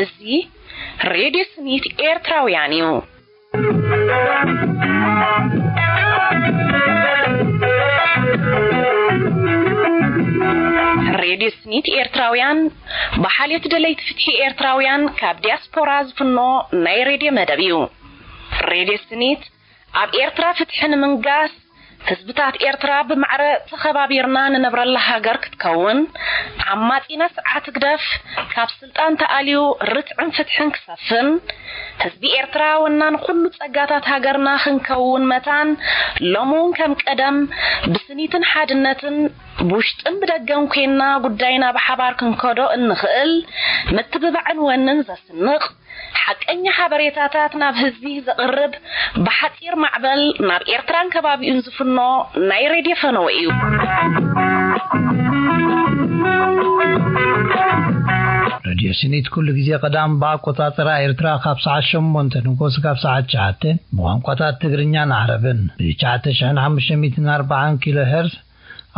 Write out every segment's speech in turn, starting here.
እዚ ሬድዮ ስኒት ኤርትራውያን እዩ። ሬድዮ ስኒት ኤርትራውያን ብሓልዮት ደለይቲ ፍትሒ ኤርትራውያን ካብ ዲያስፖራ ዝፍኖ ናይ ሬድዮ መደብ እዩ። ሬድዮ ስኒት ኣብ ኤርትራ ፍትሒ ንምንጋስ፣ ህዝብታት ኤርትራ ብማዕረ ተኸባቢርና ንነብረላ ሃገር ክትከውን፣ ዓማጺና ስርዓት ህግደፍ ካብ ስልጣን ተኣልዩ ርትዕን ፍትሕን ክሰፍን፣ ህዝቢ ኤርትራ ወናን ኩሉ ጸጋታት ሃገርና ክንከውን መታን፣ ሎሚ እውን ከም ቀደም ብስኒትን ሓድነትን ብውሽጥን ብደገን ኮይንና ጉዳይና ብሓባር ክንከዶ እንኽእል ምትብባዕን ወንን ዘስንቕ ሓቀኛ ሓበሬታታት ናብ ህዝቢ ዘቕርብ ብሓጺር ማዕበል ናብ ኤርትራን ከባቢኡን ዝፍኖ ናይ ሬድዮ ፈነወ እዩ። ሬድዮ ስኒት ኩሉ ግዜ ቀዳም ብኣቆጻጽራ ኤርትራ ካብ ሰዓት ሸሞንተ ንጎስ ካብ ሰዓት ትሽዓተ ብቋንቋታት ትግርኛን ዓረብን ብ ትሽዓተ ሽሕን ሓሙሽተ ሚእትን ኣርባዓን ኪሎ ሄርዝ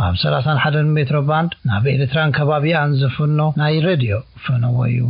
ኣብ ሰላሳን ሓደን ሜትሮ ባንድ ናብ ኤርትራን ከባቢኣን ዝፍኖ ናይ ሬድዮ ፈነወ እዩ።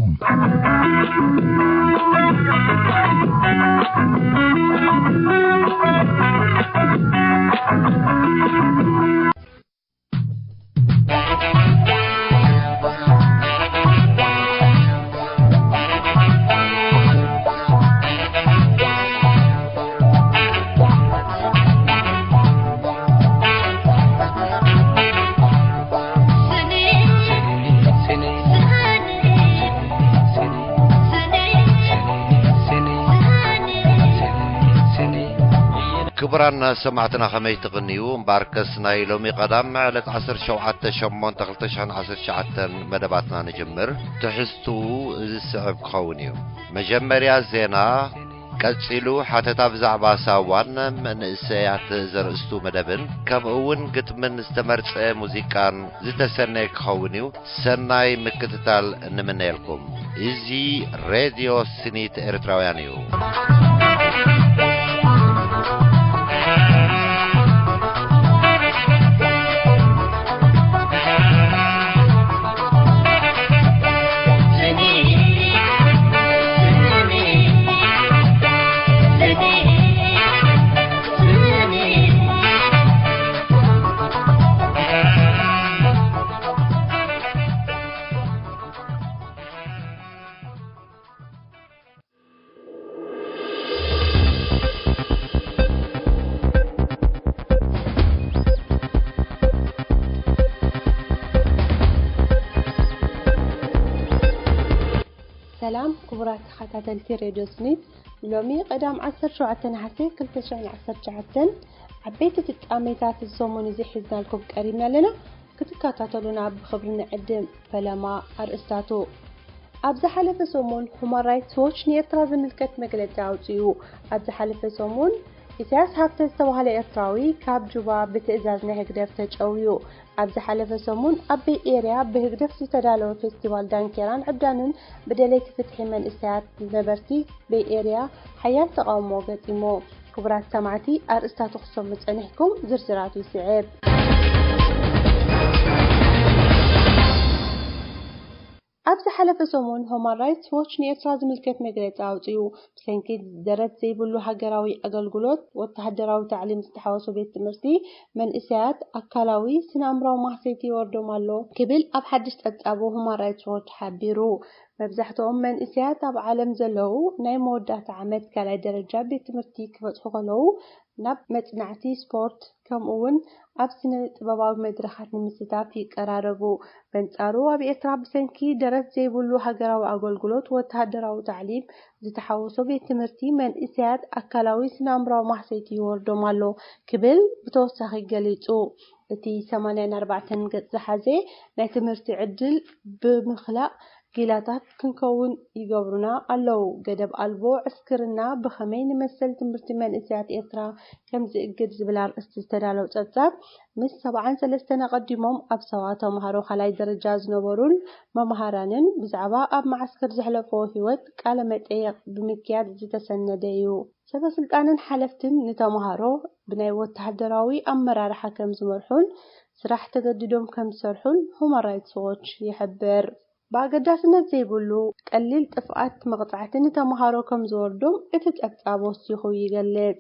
ክቡራን ሰማዕትና ከመይ ትቕንዩ? እምበኣርከስ ናይ ሎሚ ቀዳም ዕለት ዓሰርተ ሸውዓተ ሸሞንተ ክልተ ሽሕን ዓሰርተ ትሽዓተን መደባትና ንጅምር። ትሕዝትኡ እዚ ዝስዕብ ክኸውን እዩ። መጀመርያ ዜና፣ ቀጺሉ ሓተታ ብዛዕባ ሳዋን መንእሰያት ዘርእስቱ መደብን ከምኡ እውን ግጥምን ዝተመርጸ ሙዚቃን ዝተሰነየ ክኸውን እዩ። ሰናይ ምክትታል ንምነየልኩም። እዚ ሬድዮ ስኒት ኤርትራውያን እዩ። ሰላም ክቡራት ተኸታተልቲ ሬድዮ ስኒት፣ ሎሚ ቀዳም ዓሰርተ ሸውዓተ ነሓሰ ክልተ ሽሕን ዓሰርተ ትሽዓተን ዓበይቲ ፍጻሜታት እዚ ሰሙን እዚ ሒዝናልኩም ቀሪብና ኣለና። ክትከታተሉና ብኽብሪ ንዕድም። ፈለማ ኣርእስታቱ። ኣብ ዝሓለፈ ሰሙን ሁማን ራይትስ ዎች ንኤርትራ ዝምልከት መግለጺ ኣውጺኡ። ኣብ ዝሓለፈ ሰሙን ኢሳያስ ሃብተ ዝተባህለ ኤርትራዊ ካብ ጁባ ብትእዛዝ ናይ ህግደፍ ተጨውዩ። ኣብ ዝሓለፈ ሰሙን ኣብ ቤይ ኤርያ ብህግደፍ ዝተዳለወ ፌስቲቫል ዳንኬራን ዕብዳንን ብደለይቲ ፍትሒ መንእሰያት ነበርቲ ቤይ ኤርያ ሓያል ተቓውሞ ገጢሞ። ክቡራት ሰማዕቲ፣ ኣርእስታቱ ክትሰምዑ ጸኒሕኩም፣ ዝርዝራቱ ይስዕብ። ኣብ ዝሓለፈ ሰሙን ሆማን ራይትስ ዎች ንኤርትራ ዝምልከት መግለጺ ኣውጺኡ። ብሰንኪ ደረት ዘይብሉ ሃገራዊ ኣገልግሎት ወተሃደራዊ ታዕሊም ዝተሓወሶ ቤት ትምህርቲ መንእሰያት ኣካላዊ ስነ ኣእምራዊ ማህሰይቲ ይወርዶም ኣሎ ክብል ኣብ ሓድሽ ጸብጻቡ ሁማን ራይትስ ዎች ሓቢሩ። መብዛሕትኦም መንእሰያት ኣብ ዓለም ዘለዉ ናይ መወዳእታ ዓመት ካልኣይ ደረጃ ቤት ትምህርቲ ክበጽሑ ከለዉ ናብ መጽናዕቲ ስፖርት ከምኡ እውን ኣብ ስነ ጥበባዊ መድረኻት ንምስታፍ ይቀራረቡ። በንጻሩ ኣብ ኤርትራ ብሰንኪ ደረት ዘይብሉ ሃገራዊ ኣገልግሎት ወተሃደራዊ ታዕሊም ዝተሓወሶ ቤት ትምህርቲ መንእሰያት ኣካላዊ ስናምራዊ ማህሰይቲ ይወርዶም ኣሎ ክብል ብተወሳኺ ገሊጹ። እቲ ሰማንያን ኣርባዕተን ገጽ ዝሓዘ ናይ ትምህርቲ ዕድል ብምኽላእ ጊላታት ክንከውን ይገብሩና ኣለዉ። ገደብ ኣልቦ ዕስክርና ብኸመይ ንመሰል ትምህርቲ መንእሰያት ኤርትራ ከም ዝእግድ ዝብል ኣርእስቲ ዝተዳለወ ጸብጻብ ምስ ሰብዓን ሰለስተን ኣቐዲሞም ኣብ ሰዋ ተምሃሮ ካልኣይ ደረጃ ዝነበሩን መምሃራንን ብዛዕባ ኣብ መዓስከር ዘሕለፍዎ ህይወት ቃለ መጠየቕ ብምክያድ ዝተሰነደ እዩ። ሰበ ስልጣንን ሓለፍትን ንተምሃሮ ብናይ ወተሃደራዊ ኣመራርሓ ከም ዝመርሑን ስራሕ ተገዲዶም ከም ዝሰርሑን ሁማን ራይትስ ዎች ይሕብር። ብኣገዳስነት ዘይብሉ ቀሊል ጥፍኣት መቕጻዕቲ ንተምሃሮ ከም ዝወርዶም እቲ ጸብጻብ ወሲኹ ይገልጽ።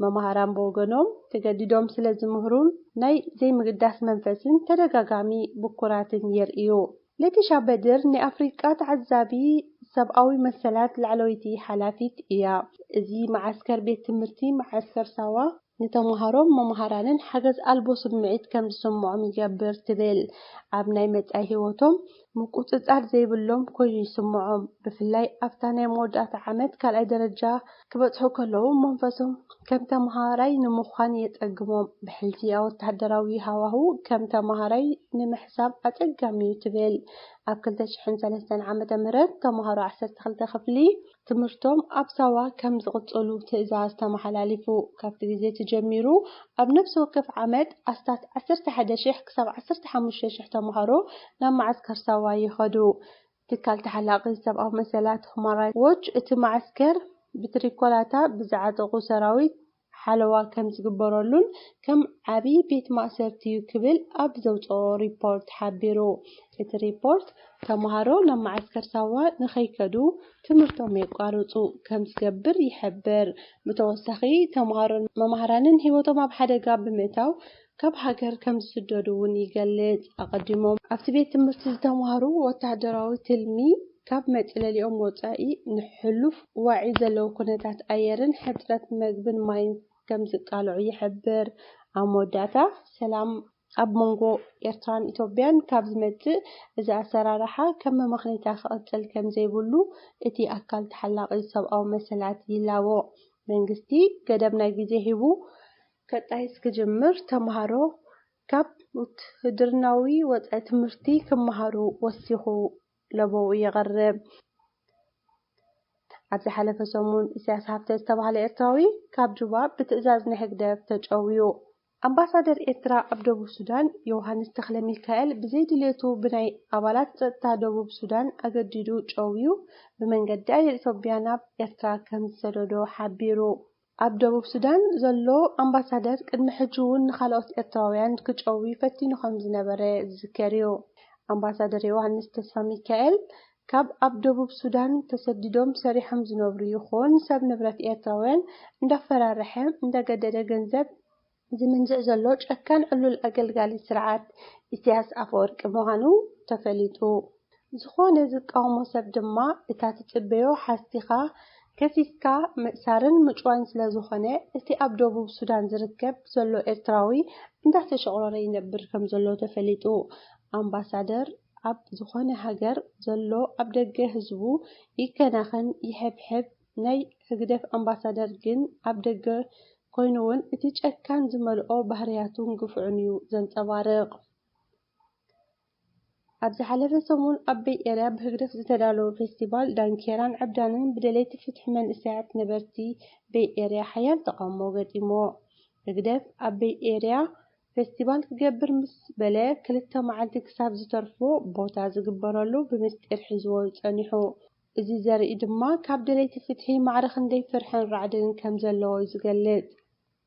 መማህራን ብወገኖም ተገዲዶም ስለ ዝምህሩን ናይ ዘይምግዳስ መንፈስን ተደጋጋሚ ብኩራትን የርእዩ። ሌቲሻ በድር ናይ ኣፍሪቃ ተዓዛቢ ሰብኣዊ መሰላት ላዕለወይቲ ሓላፊት እያ። እዚ መዓስከር ቤት ትምህርቲ መዓስከር ሳዋ ንተምሃሮን መምሃራንን ሓገዝ ኣልቦ ስምዒት ከም ዝስምዖም ይገብር ትብል። ኣብ ናይ መጻኢ ህይወቶም ምቁጽጻር ዘይብሎም ኮይኑ ይስምዖም። ብፍላይ ኣብታ ናይ መወዳእታ ዓመት ካልኣይ ደረጃ ክበጽሑ ከለዉ መንፈሶም ከም ተምሃራይ ንምዃን የጸግሞም። ብሕልፊ ኣብ ወተሃደራዊ ሃዋህው ከም ተምሃራይ ንምሕሳብ ኣጸጋሚ እዩ ትብል። ኣብ ክልተ ሽሕን ሰለስተን ዓመተ ምህረት ተምሃሮ ዓሰርተ ክልተ ክፍሊ ትምህርቶም ኣብ ሳዋ ከም ዝቕጽሉ ትእዛዝ ተመሓላሊፉ። ካብቲ ግዜ ተጀሚሩ ኣብ ነፍሲ ወከፍ ዓመት ኣስታት ዓሰርተ ሓደ ሽሕ ክሳብ ዓሰርተ ሓሙሽተ ሽሕ ተምሃሮ ናብ መዓስከር ሳዋ ይኸዱ። ትካል ተሓላቒ ሰብኣዊ መሰላት ሁማን ራይትስ ዎች እቲ መዓስከር ብትሪኮላታ ብዝዓጠቑ ሰራዊት ሓለዋ ከም ዝግበረሉን ከም ዓቢ ቤት ማእሰርቲ እዩ ክብል ኣብ ዘውጽኦ ሪፖርት ሓቢሩ። እቲ ሪፖርት ተምሃሮ ናብ መዓስከር ሳዋ ንኸይከዱ ትምህርቶም የቋርጹ ከም ዝገብር ይሕብር። ብተወሳኺ ተምሃሮን መማህራንን ህይወቶም ኣብ ሓደጋ ብምእታው ካብ ሃገር ከም ዝስደዱ እውን ይገልጽ። ኣቐዲሞም ኣብቲ ቤት ትምህርቲ ዝተምሃሩ ወተሃደራዊ ትልሚ ካብ መጽለሊኦም ወጻኢ ንሕሉፍ ዋዒ ዘለዎ ኩነታት ኣየርን ሕጽረት መግብን ማይን ከም ዝቃልዑ ይሕብር። ኣብ መወዳእታ ሰላም ኣብ መንጎ ኤርትራን ኢትዮጵያን ካብ ዝመጽእ እዚ ኣሰራርሓ ከም መመኽነይታ ክቕጽል ከም ዘይብሉ እቲ ኣካል ተሓላቒ ሰብኣዊ መሰላት ይላቦ። መንግስቲ ገደብ ናይ ግዜ ሂቡ ከጣይስ ክጅምር ተምሃሮ ካብ ውትህድርናዊ ወጻኢ ትምህርቲ ክመሃሩ ወሲኹ ለበው የቕርብ። ኣብ ዝሓለፈ ሰሙን ኢሳያስ ሃብተ ዝተባህለ ኤርትራዊ ካብ ጁባ ብትእዛዝ ናይ ህግደፍ ተጨውዩ። ኣምባሳደር ኤርትራ ኣብ ደቡብ ሱዳን ዮሃንስ ተኽለ ሚካኤል ብዘይ ድሌቱ ብናይ ኣባላት ጸጥታ ደቡብ ሱዳን ኣገዲዱ ጨውዩ ብመንገዲ ኣየር ኢትዮጵያ ናብ ኤርትራ ከም ዝሰደዶ ሓቢሩ። ኣብ ደቡብ ሱዳን ዘሎ ኣምባሳደር ቅድሚ ሕጂ እውን ንኻልኦት ኤርትራውያን ክጨዊ ፈቲኑ ከም ዝነበረ ዝዝከር እዩ። ኣምባሳደር ዮሃንስ ተስፋ ሚካኤል ካብ ኣብ ደቡብ ሱዳን ተሰዲዶም ሰሪሖም ዝነብሩ ይኹን ሰብ ንብረት ኤርትራውያን እንዳፈራረሐ እንዳገደደ ገንዘብ ዝምንዝዕ ዘሎ ጨካን ዕሉል ኣገልጋሊ ስርዓት ኢሳያስ ኣፈወርቂ ምዃኑ ተፈሊጡ። ዝኾነ ዝቃወሞ ሰብ ድማ እታ ትጽበዮ ሓሲኻ ከሲስካ ምእሳርን ምጭዋይን ስለ ዝኾነ እቲ ኣብ ደቡብ ሱዳን ዝርከብ ዘሎ ኤርትራዊ እንዳተሸቑረረ ይነብር ከም ዘሎ ተፈሊጡ። ኣምባሳደር ኣብ ዝኾነ ሃገር ዘሎ ኣብ ደገ ህዝቡ ይከናኸን ይሕብሕብ ናይ ህግደፍ ኣምባሳደር ግን ኣብ ደገ ኮይኑ እውን እቲ ጨካን ዝመልኦ ባህርያቱን ግፍዑን እዩ ዘንጸባርቕ። ኣብ ዝሓለፈ ሰሙን ኣብ ቤይ ኤርያ ብህግደፍ ዝተዳለወ ፌስቲቫል ዳንኬራን ዕብዳንን ብደለይቲ ፍትሒ መንእሰያት ነበርቲ ቤይ ኤርያ ሓያል ተቓውሞ ገጢሞ። ህግደፍ ኣብ ቤይ ኤርያ ፌስቲቫል ክገብር ምስ በለ ክልተ መዓልቲ ክሳብ ዝተርፎ ቦታ ዝግበረሉ ብምስጢር ሒዝዎ እዩ ጸኒሑ። እዚ ዘርኢ ድማ ካብ ደለይቲ ፍትሒ ማዕረ ክንደይ ፍርሕን ራዕድን ከም ዘለዎ እዩ ዝገልጽ።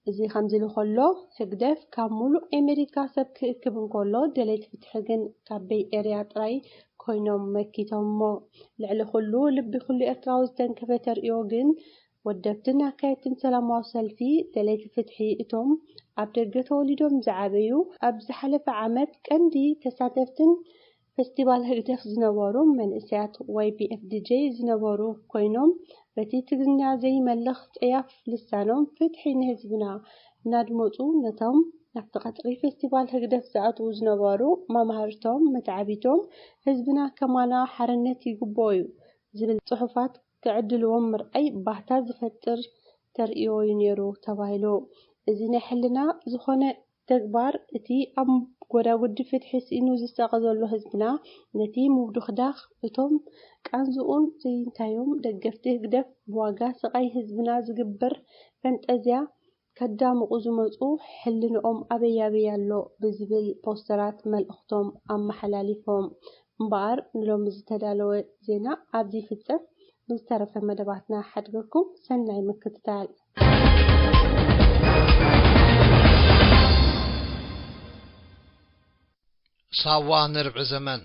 እዚ ከምዚ ኢሉ ከሎ ህግደፍ ካብ ሙሉእ ኤሜሪካ ሰብ ክእክብ እንከሎ ደለይቲ ፍትሒ ግን ካብ ቤይ ኤርያ ጥራይ ኮይኖም መኪቶሞ። ልዕሊ ኩሉ ልቢ ኩሉ ኤርትራዊ ዝተንከፈ ተርእዮ ግን ወደብትን ኣካየድትን ሰላማዊ ሰልፊ ደለይቲ ፍትሒ እቶም ኣብ ደገ ተወሊዶም ዝዓበዩ ኣብ ዝሓለፈ ዓመት ቀንዲ ተሳተፍትን ፈስቲቫል ህግደፍ ዝነበሩ መንእሰያት ዋይ ፒ ኤፍ ዲ ጄ ዝነበሩ ኮይኖም በቲ ትግርኛ ዘይመልኽ ጸያፍ ልሳኖም ፍትሒ ንህዝብና እናድመጹ ነቶም ናብቲ ቀጽሪ ፌስቲቫል ህግደፍ ዝኣትዉ ዝነበሩ መማህርቶም መተዓቢቶም ህዝብና ከማና ሓርነት ይግብኦ እዩ ዝብል ጽሑፋት ክዕድልዎም ምርኣይ ባህታ ዝፈጥር ተርእዮ እዩ ነይሩ ተባሂሉ። እዚ ናይ ሕልና ዝኾነ ተግባር እቲ ኣብ ጎዳጉዲ ፍትሒ ስኢኑ ዝሳቐ ዘሎ ህዝብና ነቲ ምውድኽዳኽ እቶም ቃንዝኡን ዘይንታዮም ደገፍቲ ህግደፍ ብዋጋ ስቓይ ህዝብና ዝግበር ፈንጠዝያ ከዳምቑ ዝመጹ ሕልንኦም ኣበይ ኣበይ ኣሎ ብዝብል ፖስተራት መልእኽቶም ኣመሓላሊፎም። እምበኣር ንሎሚ ዝተዳለወ ዜና ኣብዚ ይፍጸም። ብዝተረፈ መደባትና ሓድገኩም ሰናይ ምክትታል። ሳዋ ንርብዒ ዘመን።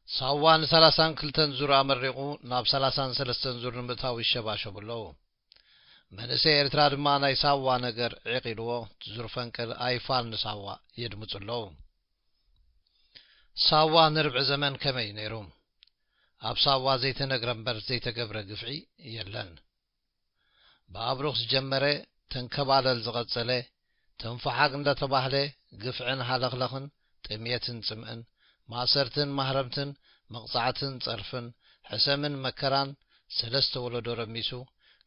ሳዋ ንሰላሳን ክልተን ዙር ኣመሪቑ ናብ ሰላሳን ሰለስተን ዙር ንምእታው ይሸባሸቡ ኣለዉ። መንእሰይ ኤርትራ ድማ ናይ ሳዋ ነገር ዒቕ ኢልዎ፣ ዙር ፈንቅል ኣይፋል ንሳዋ የድምጹ ኣለዉ። ሳዋ ንርብዒ ዘመን ከመይ ነይሩ? ኣብ ሳዋ ዘይተነግረ እምበር ዘይተገብረ ግፍዒ የለን። ብኣብሩኽ ዝጀመረ፣ ተንከባለል ዝቐጸለ፣ ተንፈሓግ እንዳተባህለ ግፍዕን ሃለኽለኽን፣ ጥምየትን ጽምእን፣ ማእሰርትን ማህረምትን፣ መቕጻዕትን ጸርፍን፣ ሕሰምን መከራን ሰለስተ ወለዶ ረሚሱ፣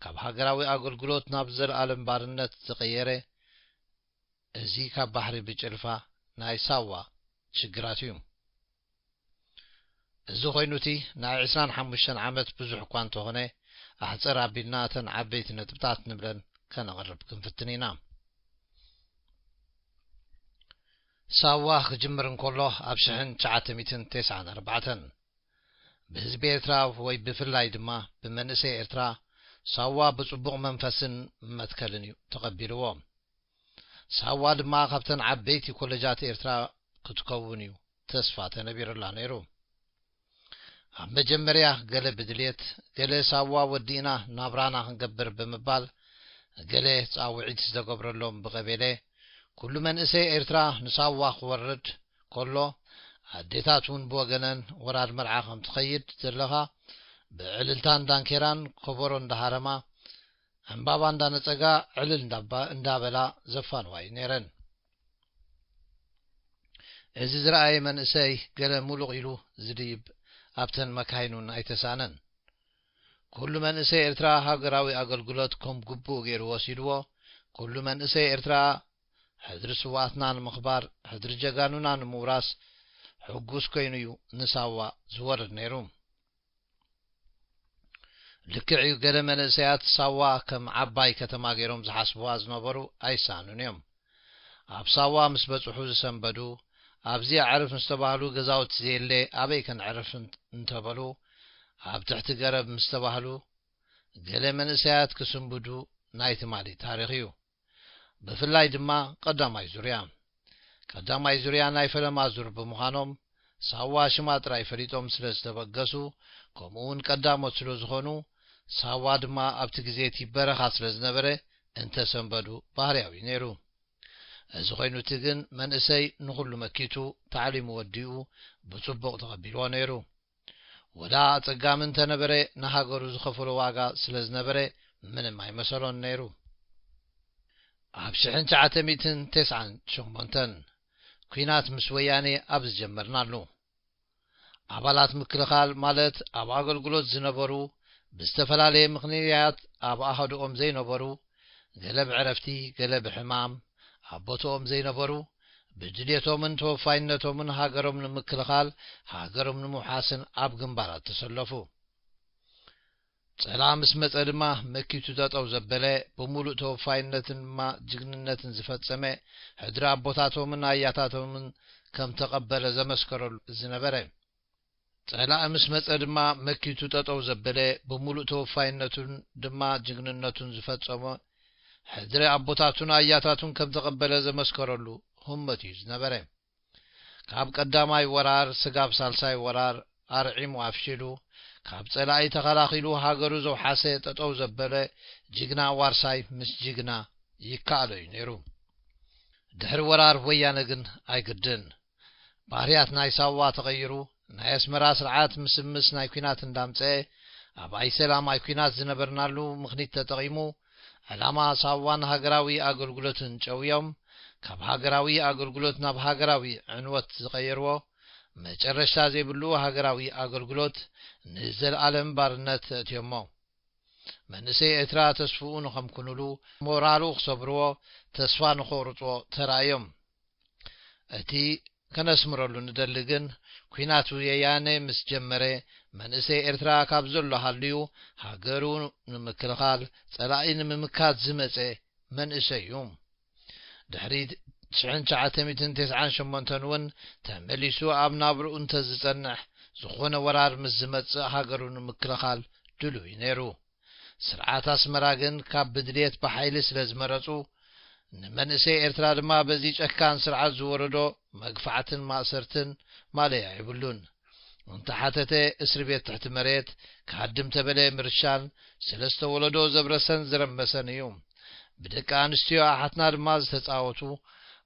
ካብ ሃገራዊ ኣገልግሎት ናብ ዘለኣለም ባርነት ዝቐየረ፣ እዚ ካብ ባሕሪ ብጭልፋ ናይ ሳዋ ሽግራት እዩ። እዚ ኮይኑ እቲ ናይ ዕስራን ሓሙሽተን ዓመት ብዙሕ እኳ እንተኾነ፣ ኣሕጽር ኣቢልና እተን ዓበይቲ ነጥብታት ንብለን ከነቕርብ ክንፍትን ኢና። ሳዋ ክጅምር እንከሎ ኣብ ሽሕን ትሽዓተ ሚእትን ተስዓን ኣርባዕተን ብህዝቢ ኤርትራ ወይ ብፍላይ ድማ ብመንእሰይ ኤርትራ ሳዋ ብጽቡቕ መንፈስን መትከልን እዩ ተቐቢልዎ። ሳዋ ድማ ካብተን ዓበይቲ ኮለጃት ኤርትራ ክትከውን እዩ ተስፋ ተነቢሩላ ነይሩ። ኣብ መጀመርያ ገለ ብድልየት፣ ገለ ሳዋ ወዲእና ናብራና ክንገብር ብምባል፣ ገለ ጻውዒት ዝተገብረሎም ብቐቤለ፣ ኩሉ መንእሰይ ኤርትራ ንሳዋ ክወርድ ከሎ፣ ኣዴታት እውን ብወገነን ወራድ መርዓ ከም ትኸይድ ዘለኻ ብዕልልታን ዳንኬራን ከበሮ እንዳሃረማ፣ ዕምባባ እንዳነጸጋ ዕልል እንዳባ-፣ እንዳበላ ዘፋንዋ እዩ ነይረን። እዚ ዝረኣየ መንእሰይ ገለ ሙሉቕ ኢሉ ዝድይብ ኣብተን መካይኑን ኣይተሳነን። ኩሉ መንእሰይ ኤርትራ ሃገራዊ ኣገልግሎት ከም ግቡእ ገይሩ ወሲድዎ። ኩሉ መንእሰይ ኤርትራ ሕድሪ ስውኣትና ንምኽባር፣ ሕድሪ ጀጋኑና ንምውራስ ሕጉስ ኮይኑ እዩ ንሳዋ ዝወርድ ነይሩ። ልክዕ እዩ፣ ገለ መንእሰያት ሳዋ ከም ዓባይ ከተማ ገይሮም ዝሓስብዋ ዝነበሩ ኣይሳኑን እዮም። ኣብ ሳዋ ምስ በጽሑ ዝሰንበዱ፣ ኣብዚ ኣዕርፍ ምስ ተባህሉ ገዛውቲ ዘየለ ኣበይ ከነዕርፍ እን-፣ እንተበሉ፣ ኣብ ትሕቲ ገረብ ምስ ተባህሉ፣ ገለ መንእሰያት ክስንብዱ ናይ ትማሊ ታሪኽ እዩ። ብፍላይ ድማ ቀዳማይ ዙርያ። ቀዳማይ ዙርያ ናይ ፈለማ ዙር ብምዃኖም፣ ሳዋ ሽማ ጥራይ ፈሊጦም ስለ ዝተበገሱ፣ ከምኡ እውን ቀዳሞት ስለ ዝኾኑ፣ ሳዋ ድማ ኣብቲ ግዜ እቲ በረኻ ስለ ዝነበረ፣ እንተሰንበዱ ባህርያዊ ነይሩ። እዚ ኮይኑ እቲ ግን መንእሰይ ንኹሉ መኪቱ፣ ታዕሊሙ ወዲኡ፣ ብጽቡቕ ተቐቢልዎ ነይሩ። ወላ ኣጸጋሚ እንተነበረ፣ ንሃገሩ ዝኸፈሎ ዋጋ ስለ ዝነበረ፣ ምንም ኣይመሰሎን ነይሩ። ኣብ ሽሕን ትሽዓተ ሚእትን ተስዓን ሸሞንተን ኲናት ምስ ወያኔ ኣብ ዝጀመርናሉ፣ ኣባላት ምክልኻል፣ ማለት ኣብ ኣገልግሎት ዝነበሩ፣ ብዝተፈላለየ ምኽንያት ኣብ ኣሃዱኦም ዘይነበሩ፣ ገለ ብዕረፍቲ፣ ገለ ብሕማም፣ ኣብ ቦትኦም ዘይነበሩ፣ ብድልየቶምን ተወፋይነቶምን ሃገሮም ንምክልኻል፣ ሃገሮም ንምውሓስን ኣብ ግንባራት ተሰለፉ። ጸላእ ምስ መጸ ድማ መኪቱ ጠጠው ዘበለ፣ ብምሉእ ተወፋይነትን ድማ ጅግንነትን ዝፈጸመ፣ ሕድሪ ኣቦታቶምን ኣያታቶምን ከም ተቐበለ ዘመስከረሉ ዝነበረ። ጸላእ ምስ መጸ ድማ መኪቱ ጠጠው ዘበለ፣ ብምሉእ ተወፋይነቱን ድማ ጅግንነቱን ዝፈጸመ፣ ሕድሪ ኣቦታቱን ኣያታቱን ከም ተቐበለ ዘመስከረሉ ህሞት እዩ ዝነበረ። ካብ ቀዳማይ ወራር ስጋብ ሳልሳይ ወራር ኣርዒሙ ኣፍሺሉ፣ ካብ ጸላኢ ተኸላኺሉ ሃገሩ ዘውሓሰ፣ ጠጠው ዘበለ ጅግና ዋርሳይ ምስ ጅግና ይከኣሎ እዩ ነይሩ። ድሕሪ ወራር ወያነ ግን ኣይግድን። ባህርያት ናይ ሳዋ ተቐይሩ፣ ናይ ኣስመራ ስርዓት ምስምስ ናይ ኲናት እንዳምጸአ፣ ኣብ ኣይሰላም ኣይ ኲናት ዝነበርናሉ ምኽኒት ተጠቒሙ፣ ዕላማ ሳዋን ሃገራዊ ኣገልግሎትን ጨውዮም፣ ካብ ሃገራዊ ኣገልግሎት ናብ ሃገራዊ ዕንወት ዝቐየርዎ፣ መጨረሽታ ዘይብሉ ሃገራዊ ኣገልግሎት ንዘለኣለም ባርነት ኣእትዮሞ። መንእሰይ ኤርትራ ተስፍኡ ንኸምክኑሉ፣ ሞራሉ ክሰብርዎ፣ ተስፋ ንኸቑርጽዎ ተራእዮም። እቲ ከነስምረሉ ንደሊ ግን፣ ኲናት ወያነ ምስ ጀመረ፣ መንእሰይ ኤርትራ ካብ ዘሎ ሃልዩ፣ ሃገሩ ንምክልኻል፣ ጸላኢ ንምምካት ዝመጸ መንእሰይ እዩ። ድሕሪ ሽሕን ትሽዓተ ሚእትን ተስዓን ሸሞንተን እውን ተመሊሱ ኣብ ናብርኡ እንተዝጸንሕ፣ ዝኾነ ወራር ምስ ዝመጽእ ሃገሩ ንምክልኻል ድሉው እዩ ነይሩ። ስርዓት ኣስመራ ግን ካብ ብድልየት ብሓይሊ ስለ ዝመረጹ፣ ንመንእሰይ ኤርትራ ድማ በዚ ጨካን ስርዓት ዝወረዶ መግፋዕትን ማእሰርትን ማለያ የብሉን። እንተሓተተ እስሪ ቤት ትሕቲ መሬት፣ ክሃድም ተበለ ምርሻን፣ ስለስተ ወለዶ ዘብረሰን ዝረመሰን እዩ። ብደቂ ኣንስትዮ ኣሓትና ድማ ዝተጻወቱ፣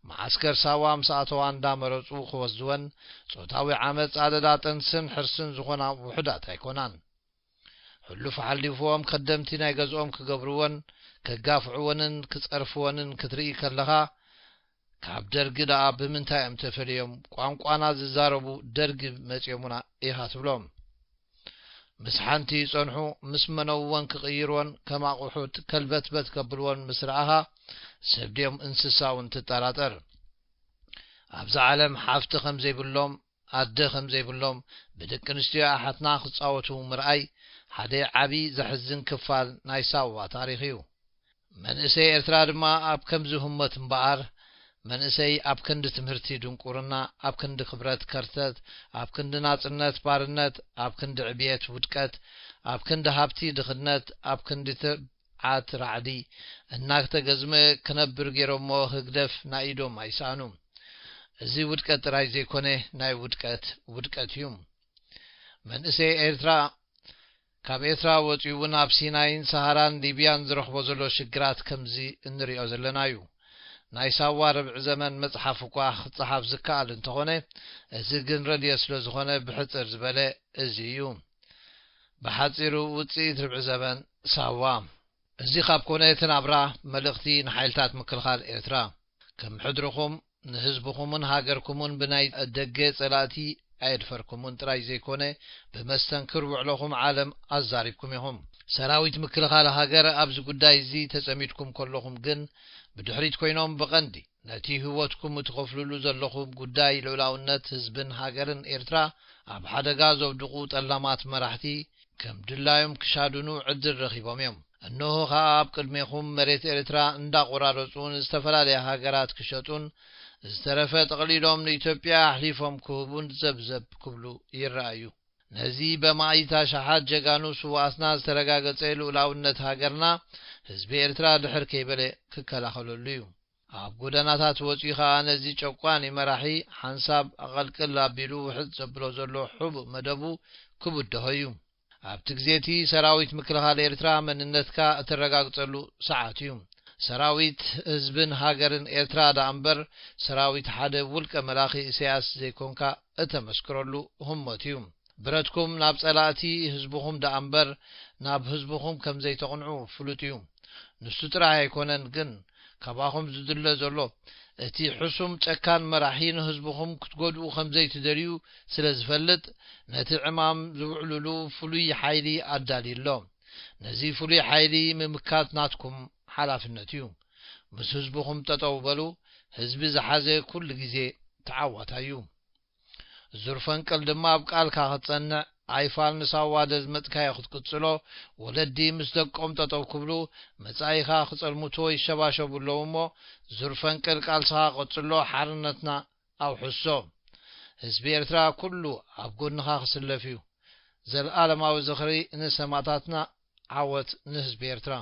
መዓስከር ሳዋ ምስ ኣተዋ እንዳመረጹ ክወስድወን፣ ጾታዊ ዓመጽ፣ ኣለላ ጥንስን ሕርስን ዝኾና ውሑዳት ኣይኮናን። ሕሉፍ ሓሊፍዎም ከደምቲ ናይ ገዝኦም ክገብርወን፣ ከጋፍዕወንን ክጸርፍወንን ክትርኢ ከለኻ፣ ካብ ደርጊ ደኣ ብምንታይ እዮም ተፈልዮም? ቋንቋና ዝዛረቡ ደርጊ መጽዮምና ኢኻ ትብሎም። ምስ ሓንቲ ይጸንሑ፣ ምስ መነውወን ክቕይርወን፣ ከም ኣቑሑት ከልበትበት ከብልወን ምስ ረኣኻ፣ ሰብ ድዮም እንስሳ እውን ትጠራጠር። ኣብዛ ዓለም ሓፍቲ ከም ዘይብሎም፣ ኣደ ከም ዘይብሎም፣ ብደቂ ኣንስትዮ ኣሓትና ክጻወቱ ምርኣይ ሓደ ዓቢ ዘሕዝን ክፋል ናይ ሳዋ ታሪኽ እዩ። መንእሰይ ኤርትራ ድማ ኣብ ከምዚ ህሞት እምበኣር፣ መንእሰይ ኣብ ክንዲ ትምህርቲ ድንቁርና፣ ኣብ ክንዲ ክብረት ከርተት፣ ኣብ ክንዲ ናጽነት ባርነት፣ ኣብ ክንዲ ዕብየት ውድቀት፣ ኣብ ክንዲ ሃብቲ ድኽነት፣ ኣብ ክንዲ ትብዓት ራዕዲ እናተገዝመ ክነብር ገይሮሞ ህግደፍ ናይ ኢዶም ኣይሰኣኑ። እዚ ውድቀት ጥራይ ዘይኮነ፣ ናይ ውድቀት ውድቀት እዩ። መንእሰይ ኤርትራ ካብ ኤርትራ ወጺኡ እውን ኣብ ሲናይን ሰሃራን ሊብያን ዝረኽቦ ዘሎ ሽግራት ከምዚ እንሪኦ ዘለና እዩ። ናይ ሳዋ ርብዒ ዘመን መጽሓፍ እኳ ክጸሓፍ ዝከኣል እንተኾነ፣ እዚ ግን ረድዮ ስለ ዝኾነ ብሕጽር ዝበለ እዚ እዩ። ብሓጺሩ ውጽኢት ርብዒ ዘመን ሳዋ። እዚ ካብ ኮነ እቲ ናብራ መልእኽቲ ንሓይልታት ምክልኻል ኤርትራ፣ ከም ሕድርኹም ንህዝብኹምን ሃገርኩምን ብናይ ደገ ጸላእቲ ኣየድፈርኩምን ጥራይ ዘይኮነ፣ ብመስተንክር ውዕሎኹም ዓለም ኣዛሪብኩም ኢኹም። ሰራዊት ምክልኻል ሃገር ኣብዚ ጉዳይ እዚ ተጸሚድኩም ከለኹም ግን፣ ብድሕሪት ኮይኖም ብቐንዲ ነቲ ህይወትኩም እትኸፍልሉ ዘለኹም ጉዳይ ልኡላውነት ህዝብን ሃገርን ኤርትራ ኣብ ሓደጋ ዘውድቑ ጠላማት መራሕቲ ከም ድላዮም ክሻድኑ ዕድል ረኺቦም እዮም። እነሆ ኸኣ ኣብ ቅድሜኹም መሬት ኤርትራ እንዳቖራረጹ ንዝተፈላለያ ሃገራት ክሸጡን ዝተረፈ ጠቕሊሎም ንኢትዮጵያ ኣሕሊፎም ክህቡን ዘብዘብ ክብሉ ይረኣዩ። ነዚ በማእት ኣሽሓት ጀጋኑ ስውኣትና ዝተረጋገጸ ልኡላውነት ሃገርና ህዝቢ ኤርትራ ድሕር ከይበለ ክከላኸለሉ እዩ። ኣብ ጎደናታት ወጺኡ ኸኣ ነዚ ጨቋኒ መራሒ ሓንሳብ ኣቐልቅል ኣቢሉ ውሕጥ ዘብሎ ዘሎ ሕቡእ መደቡ ክብድሆ እዩ። ኣብቲ ግዜ እቲ ሰራዊት ምክልኻል ኤርትራ መንነትካ እተረጋግጸሉ ሰዓት እዩ። ሰራዊት ህዝብን ሃገርን ኤርትራ ደኣ እምበር ሰራዊት ሓደ ውልቀ መላኺ ኢሳያስ ዘይኮንካ እተመስክረሉ ህሞት እዩ። ብረትኩም ናብ ጸላእቲ ህዝብኹም ደኣ እምበር ናብ ህዝብኹም ከም ዘይተቕንዑ ፍሉጥ እዩ። ንሱ ጥራይ ኣይኮነን ግን ካባኹም ዝድለ ዘሎ እቲ ሕሱም ጨካን መራሒ ንህዝብኹም ክትጎድኡ ከም ዘይትደልዩ ስለ ዝፈልጥ ነቲ ዕማም ዝውዕሉሉ ፍሉይ ሓይሊ ኣዳልዩ ኣሎ። ነዚ ፍሉይ ሓይሊ ምምካት ናትኩም ሓላፍነት እዩ። ምስ ህዝብኹም ጠጠው በሉ። ህዝቢ ዝሓዘ ኩሉ ግዜ ተዓዋታይ እዩ። ዙር ፈንቅል ድማ ኣብ ቃልካ ክትጸንዕ ኣይፋል ንሳዋ ደዝመጽካዮ ክትቅጽሎ፣ ወለዲ ምስ ደቆም ጠጠው ክብሉ መጻኢኻ ክጸልምቶ ይሸባሸቡ ኣለዉ እሞ፣ ዙር ፈንቅል ቃልስኻ ቀጽሎ፣ ሓርነትና ኣውሕሶ። ህዝቢ ኤርትራ ኩሉ ኣብ ጎንኻ ክስለፍ እዩ። ዘልኣለማዊ ዝኽሪ ንሰማእታትና፣ ዓወት ንህዝቢ ኤርትራ።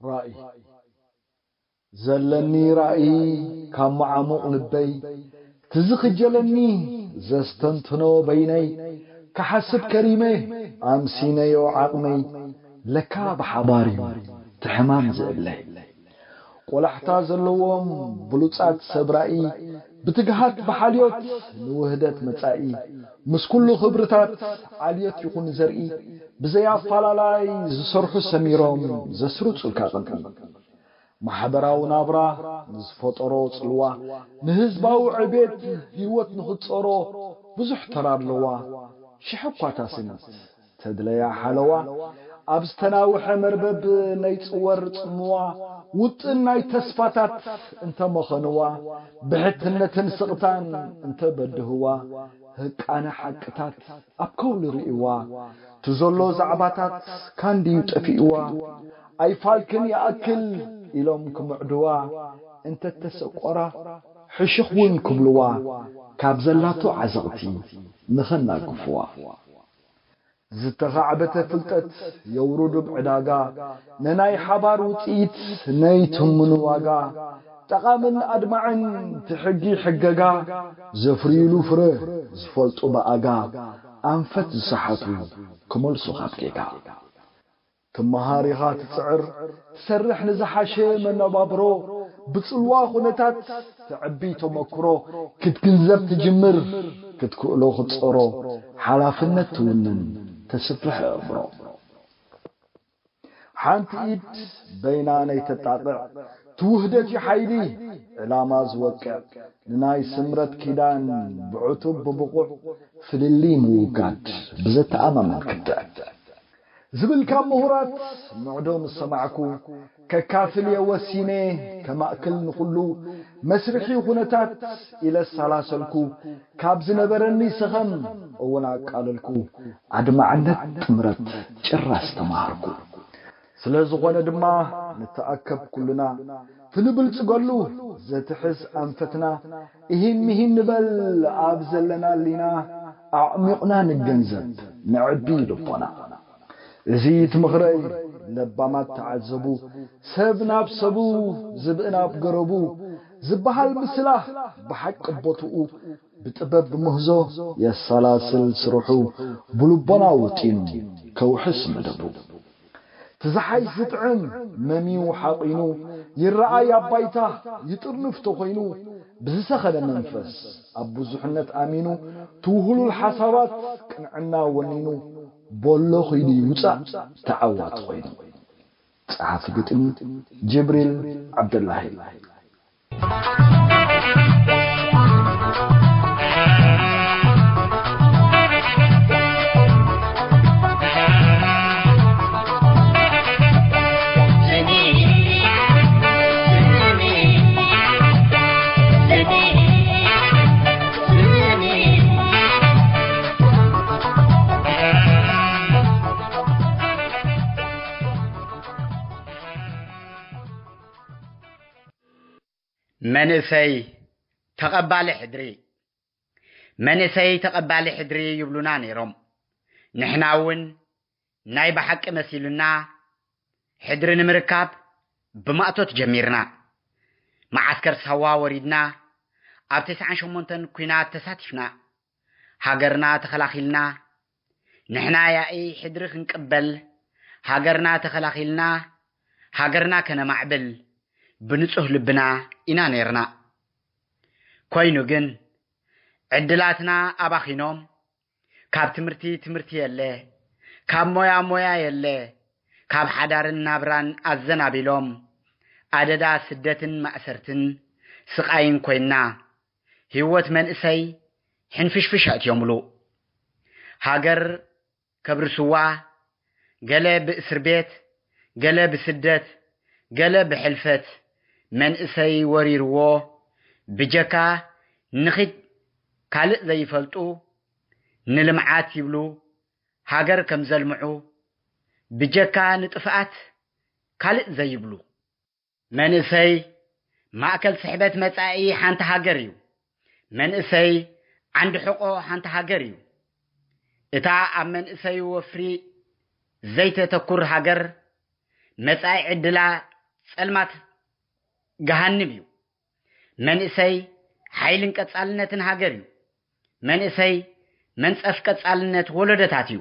ራእይ። ዘለኒ ራእይ ካብ መዓሙቕ ልበይ፣ ትዝኽጀለኒ ዘስተንትኖ በይነይ፣ ክሓስብ ከሪመ ኣምሲነዮ ዓቕመይ፣ ለካ ብሓባር እዩ እቲ ሕማም ዝእብለይ። ቆላሕታ ዘለዎም ብሉጻት ሰብ ራእይ፣ ብትግሃት ብሓልዮት ንውህደት መጻኢ፣ ምስ ኩሉ ክብርታት ዓልዮት ይኹን ዘርኢ፣ ብዘይ ኣፋላላይ ዝሰርሑ ሰሚሮም ዘስርጹልካ ቅንኢ። ማሕበራዊ ናብራ ንዝፈጠሮ ጽልዋ፣ ንህዝባዊ ዕቤት ህይወት ንኽትጸሮ ብዙሕ ተራ ኣለዋ። ሽሕ እኳ እታ ስኒት ተድለያ ሓለዋ፣ ኣብ ዝተናውሐ መርበብ ናይ ጽወር ጽምዋ፣ ውጥን ናይ ተስፋታት እንተመኸንዋ፣ ብሕትነትን ስቕታን እንተበድህዋ፣ ህቃነ ሓቅታት ኣብ ከውሊ ርእይዋ፣ እቲ ዘሎ ዛዕባታት ካንድዩ ጠፊእዋ፣ ኣይፋልክን ይኣክል ኢሎም ክምዕድዋ፣ እንተተሰቆራ ሕሽኽ እውን ክብልዋ፣ ካብ ዘላቶ ዓዘቕቲ ንኸናግፍዋ። ዝተኻዕበተ ፍልጠት የውርዱ ብዕዳጋ፣ ነናይ ሓባር ውጽኢት ነይትምኑ ዋጋ፣ ጠቓምን ኣድማዕን እቲ ሕጊ ሕገጋ፣ ዘፍርዩሉ ፍረ ዝፈልጡ ብኣጋ፣ ኣንፈት ዝሰሓቱ ክመልሱ ካብ ጌጋ። ትመሃር ኢኻ ትጽዕር፣ ትሰርሕ ንዝሓሸ መነባብሮ፣ ብጽልዋ ኩነታት ትዕቢ ተመክሮ፣ ክትግንዘብ ትጅምር፣ ክትክእሎ ክትጸሮ፣ ሓላፍነት ትውንን፣ ተስፍሕ ኣእምሮ። ሓንቲ ኢድ በይና ነይተጣቕዕ፣ ትውህደት እዩ ሓይሊ ዕላማ ዝወቅዕ፣ ንናይ ስምረት ኪዳን ብዕቱብ ብብቑዕ ፍልልይ ምውጋድ ብዘተኣማምን ክትዕ። ዝብል ካብ ምሁራት ምዕዶ ምስ ሰማዕኩ፣ ከካፍል እየ ወሲነ፣ ከማእክል ንኹሉ መስርሒ ኩነታት ኢለ ኣሰላሰልኩ። ካብ ዝነበረኒ ሰኸም እውን ኣቃለልኩ። ኣድማዕነት ጥምረት ጭራስ ተማሃርኩ። ስለ ዝኾነ ድማ ንተኣከብ ኩልና፣ ትንብልጽገሉ ዘትሕዝ ኣንፈትና፣ እሂን ምሂን ንበል ኣብ ዘለና ኣሊና፣ ኣዕሚቕና ንገንዘብ፣ ነዕቢ ልቦና። እዚ ትምኽረይ ለባማት ተዓዘቡ፣ ሰብ ናብ ሰቡ፣ ዝብኢ ናብ ገረቡ ዝበሃል ምስላ ብሓቂ ቦትኡ ብጥበብ ብምህዞ የሰላስል ስርሑ፣ ብልቦና ውጢኑ ከውሕስ መደቡ። ትዝሓይ ዝጥዕም መሚው ሓቒኑ፣ ይረኣይ ኣብ ባይታ ይጥርንፍ ተኾይኑ፣ ብዝሰኸነ መንፈስ ኣብ ብዙሕነት ኣሚኑ፣ ትውህሉል ሓሳባት ቅንዕና ወኒኑ፣ ቦሎ ኺዱ ይውጻእ ተዓዋቲ ኾይኑ። ጸሓፊ ግጥሚ ጅብሪል ዓብደላሂ። መንእሰይ ተቐባሊ ሕድሪ፣ መንእሰይ ተቐባሊ ሕድሪ ይብሉና ነይሮም። ንሕና እውን ናይ ብሓቂ መሲሉና ሕድሪ ንምርካብ ብማእቶት ጀሚርና። መዓስከር ሳዋ ወሪድና፣ ኣብ ተስዓን ሸሞንተን ኲናት ተሳቲፍና። ሃገርና ተኸላኺልና፣ ንሕና ያኢ ሕድሪ ክንቅበል፣ ሃገርና ተኸላኺልና፣ ሃገርና ከነማዕብል ብንጹህ ልብና ኢና ነይርና። ኮይኑ ግን ዕድላትና ኣባኺኖም፣ ካብ ትምህርቲ ትምህርቲ የለ፣ ካብ ሞያ ሞያ የለ፣ ካብ ሓዳርን ናብራን ኣዘናቢሎም፣ ኣደዳ ስደትን ማእሰርትን ስቓይን ኮይና፣ ህይወት መንእሰይ ሕንፍሽፍሽ ኣእትዮምሉ። ሃገር ከብርስዋ፣ ገለ ብእስር ቤት፣ ገለ ብስደት፣ ገለ ብሕልፈት መንእሰይ ወሪርዎ፣ ብጀካ ንኺድ ካልእ ዘይፈልጡ፣ ንልምዓት ይብሉ ሃገር ከም ዘልምዑ፣ ብጀካ ንጥፍኣት ካልእ ዘይብሉ። መንእሰይ ማእከል ስሕበት መጻኢ ሓንቲ ሃገር እዩ። መንእሰይ ዓንዲ ሕቖ ሓንቲ ሃገር እዩ። እታ ኣብ መንእሰዩ ወፍሪ ዘይተተኩር ሃገር፣ መጻኢ ዕድላ ጸልማት ገሃንም እዩ። መንእሰይ ሓይልን ቀጻልነትን ሃገር እዩ። መንእሰይ መንጸፍ ቀጻልነት ወለዶታት እዩ።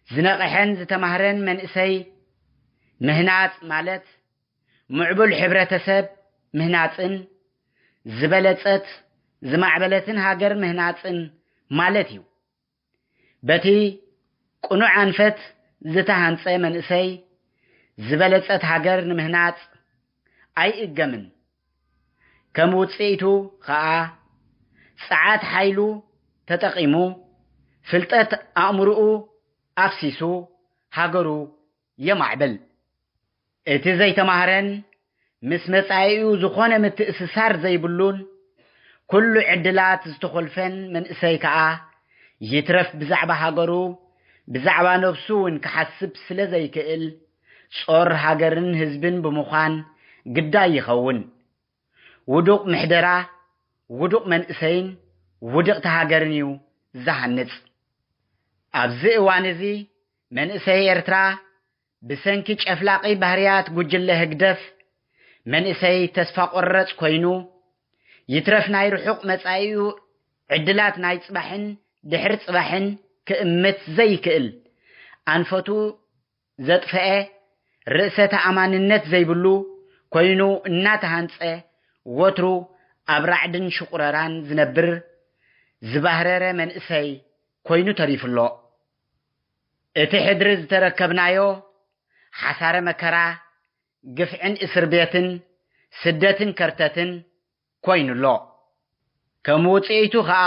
ዝነቕሐን ዝተማህረን መንእሰይ ምህናጽ ማለት፣ ምዕቡል ሕብረተሰብ ምህናጽን ዝበለጸት ዝማዕበለትን ሃገር ምህናጽን ማለት እዩ። በቲ ቅኑዕ ኣንፈት ዝተሃንጸ መንእሰይ ዝበለጸት ሃገር ንምህናጽ ኣይእገምን። ከም ውጽኢቱ ኸኣ፣ ጸዓት ሓይሉ ተጠቒሙ፣ ፍልጠት ኣእምሮኡ ኣፍሲሱ ሃገሩ የማዕብል። እቲ ዘይተማህረን ምስ መጻኢኡ ዝኾነ ምትእስሳር ዘይብሉን ኩሉ ዕድላት ዝተኾልፈን መንእሰይ ከኣ ይትረፍ ብዛዕባ ሃገሩ ብዛዕባ ነብሱ እውን ክሓስብ ስለ ዘይክእል ጾር ሃገርን ህዝብን ብምዃን ግዳይ ይኸውን። ውዱቕ ምሕደራ ውዱቕ መንእሰይን ውድቕቲ ሃገርን እዩ ዝሃንጽ። ኣብዚ እዋን እዚ መንእሰይ ኤርትራ ብሰንኪ ጨፍላቒ ባህርያት ጉጅለ ህግደፍ መንእሰይ ተስፋ ቆረጽ ኮይኑ ይትረፍ ናይ ርሑቕ መጻኢኡ ዕድላት ናይ ጽባሕን ድሕሪ ጽባሕን ክእምት ዘይክእል ኣንፈቱ ዘጥፈአ ርእሰ ተኣማንነት ዘይብሉ ኮይኑ እናተሃንጸ ወትሩ ኣብ ራዕድን ሽቑረራን ዝነብር ዝባህረረ መንእሰይ ኮይኑ ተሪፉ ኣሎ። እቲ ሕድሪ ዝተረከብናዮ ሓሳረ መከራ፣ ግፍዕን እስር ቤትን ስደትን ከርተትን ኮይኑ ኣሎ። ከም ውጽኢቱ ኸኣ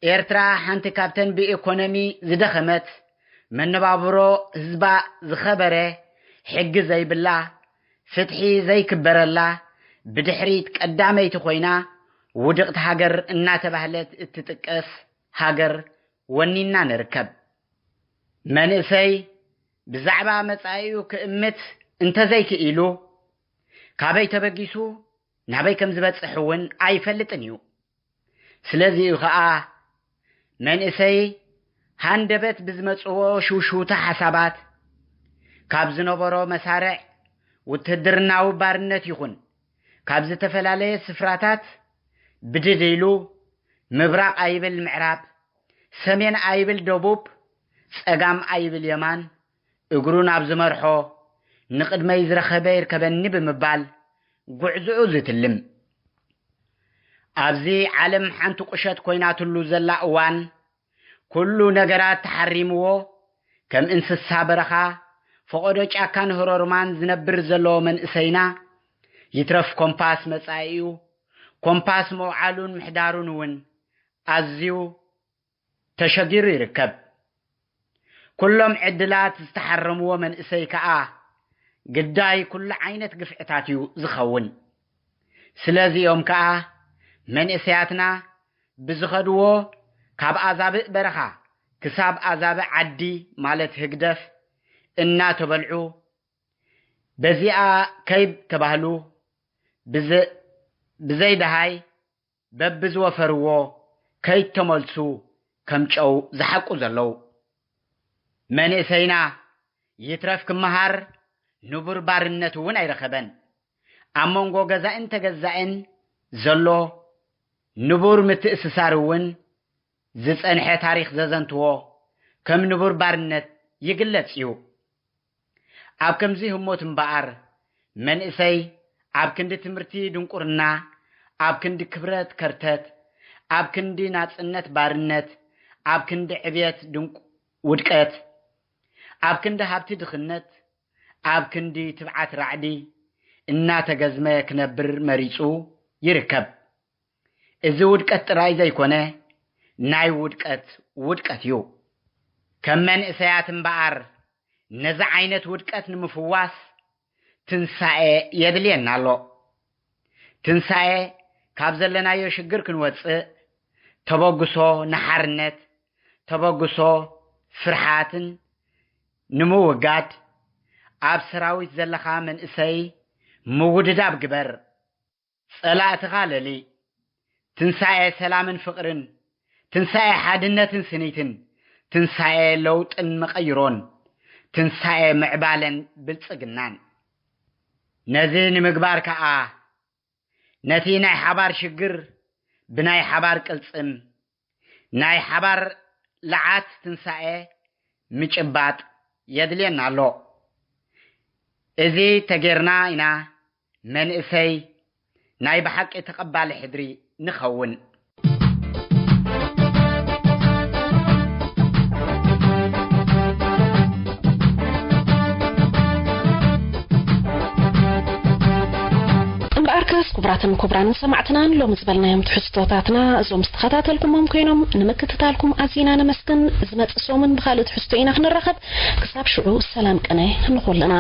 ኤርትራ ሓንቲ ካብተን ብኢኮኖሚ ዝደኸመት፣ መነባብሮ ህዝባ ዝኸበረ፣ ሕጊ ዘይብላ፣ ፍትሒ ዘይክበረላ፣ ብድሕሪት ቀዳመይቲ ኮይና ውድቕቲ ሃገር እናተባህለት እትጥቀስ ሃገር ወኒና ንርከብ። መንእሰይ ብዛዕባ መጻኢኡ ክእምት እንተዘይክኢሉ ካበይ ተበጊሱ ናበይ ከም ዝበጽሕ እውን ኣይፈልጥን እዩ። ስለዚ እዩ ኸኣ መንእሰይ ሃንደበት ብዝመጽዎ ሽውሽውታ ሓሳባት ካብ ዝነበሮ መሳርዕ ውትህድርናዊ ባርነት ይኹን ካብ ዝተፈላለየ ስፍራታት ብድድ ኢሉ ምብራቕ ኣይብል ምዕራብ፣ ሰሜን ኣይብል ደቡብ፣ ጸጋም ኣይብል የማን፣ እግሩ ናብ ዝመርሖ ንቕድመይ ዝረኸበ ይርከበኒ ብምባል ጉዕዝኡ ዝትልም። ኣብዚ ዓለም ሓንቲ ቁሸት ኮይናትሉ ዘላ እዋን ኩሉ ነገራት ተሓሪምዎ ከም እንስሳ በረኻ ፈቐዶ ጫካን ህሮርማን ዝነብር ዘሎ መንእሰይና ይትረፍ ኮምፓስ መጻኢኡ ኮምፓስ መውዓሉን ምሕዳሩን እውን ኣዝዩ ተሸጊሩ ይርከብ። ኩሎም ዕድላት ዝተሓረምዎ መንእሰይ ከኣ ግዳይ ኩሉ ዓይነት ግፍዕታት እዩ ዝኸውን። ስለዚኦም ከኣ መንእሰያትና ብዝኸድዎ ካብ ኣዛብእ በረኻ ክሳብ ኣዛብእ ዓዲ ማለት ህግደፍ እናተበልዑ በዚኣ ከይብ ተባህሉ ብዘ- ብዘይደሃይ በብዝወፈርዎ ከይተመልሱ ከም ጨው ዝሓቁ ዘለዉ። መንእሰይና ይትረፍ ክመሃር ንቡር ባርነት እውን ኣይረኸበን። ኣብ መንጎ ገዛእን ተገዛእን ዘሎ ንቡር ምትእስሳር እውን ዝጸንሐ ታሪኽ ዘዘንትዎ ከም ንቡር ባርነት ይግለጽ እዩ። ኣብ ከምዚ ህሞት እምበኣር መንእሰይ ኣብ ክንዲ ትምህርቲ ድንቁርና፣ ኣብ ክንዲ ክብረት ከርተት፣ ኣብ ክንዲ ናጽነት ባርነት፣ ኣብ ክንዲ ዕብየት ድንቁ- ውድቀት፣ ኣብ ክንዲ ሃብቲ ድኽነት፣ ኣብ ክንዲ ትብዓት ራዕዲ እናተገዝመ ክነብር መሪጹ ይርከብ። እዚ ውድቀት ጥራይ ዘይኮነ ናይ ውድቀት ውድቀት እዩ። ከም መንእሰያት እምበኣር ነዚ ዓይነት ውድቀት ንምፍዋስ ትንሳኤ የድልየና ኣሎ። ትንሳኤ ካብ ዘለናዮ ሽግር ክንወጽእ ተበግሶ ንሓርነት፣ ተበግሶ ፍርሓትን ንምውጋድ ኣብ ሰራዊት ዘለኻ መንእሰይ ምውድዳብ ግበር። ጸላእትኻ ለሊ። ትንሳኤ ሰላምን ፍቕርን፣ ትንሳኤ ሓድነትን ስኒትን፣ ትንሳኤ ለውጥን መቐይሮን፣ ትንሳኤ ምዕባለን ብልጽግናን። ነዚ ንምግባር ከኣ ነቲ ናይ ሓባር ሽግር ብናይ ሓባር ቅልጽም ናይ ሓባር ለዓት ትንሳኤ ምጭባጥ የድልየና ኣሎ። እዚ ተጌርና ኢና መንእሰይ ናይ ብሓቂ ተቐባሊ ሕድሪ ንኸውን። እምበኣርከስ ክቡራትን ክቡራንን ሰማዕትናን፣ ሎሚ ዝበልናዮም ትሕዝቶታትና እዞም ዝተኸታተልኩሞም ኮይኖም፣ ንምክትታልኩም ኣዚና ነመስግን። ዝመጽእ ሰሙን ብኻልእ ትሕዝቶ ኢና ክንራኸብ። ክሳብ ሽዑ ሰላም ቅነ ንኹልና።